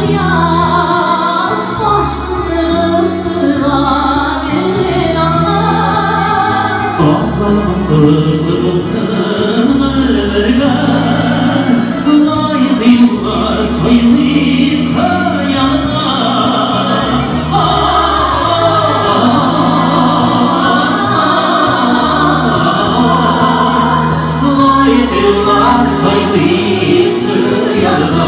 хыял Ашкындырып тора гел алга. Акланмаслык булсын гомергә, Лаек юллар сайлыйк хыялга. Лаек юллар сайлыйк хыялга.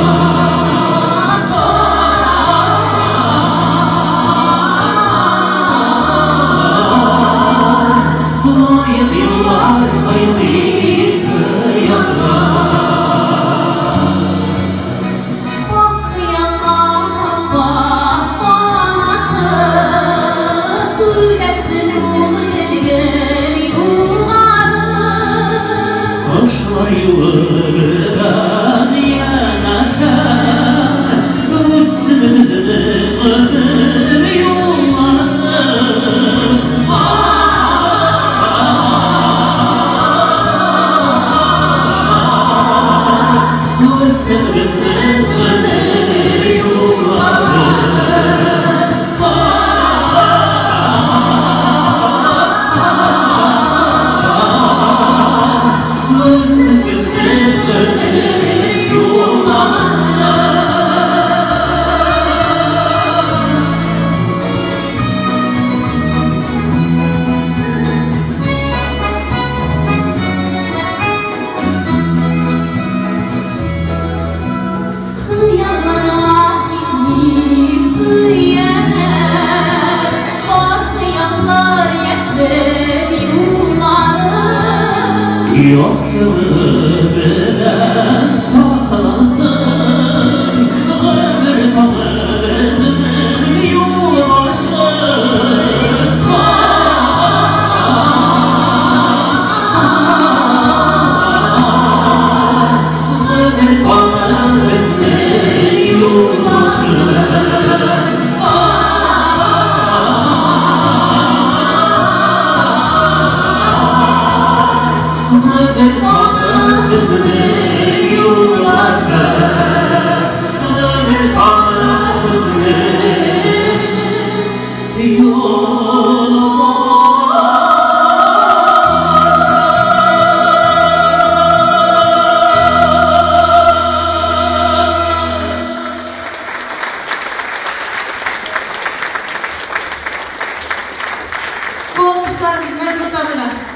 Лаек юллар сайлыйк хыялга. Ак хыяллар аппак канаты, Күтәрсен ул гел-гел югары. Кошлар юлы белән янәшә Үтсен безнең гомер юллары. Үтсен безнең гомер юллары. Үтсен безнең гомер юллары. Хыялларга итмим хыянәт, Бар хыяллар яшьлек юллары. Яктылыгы белән саклансын Гомер таңы безнең юл башы. Гомер таңы безнең юл башы. Гомер таңы безнең юл башы. Гомер таңы безнең юл башы. Бу алкышлар Мәсгут абыйга.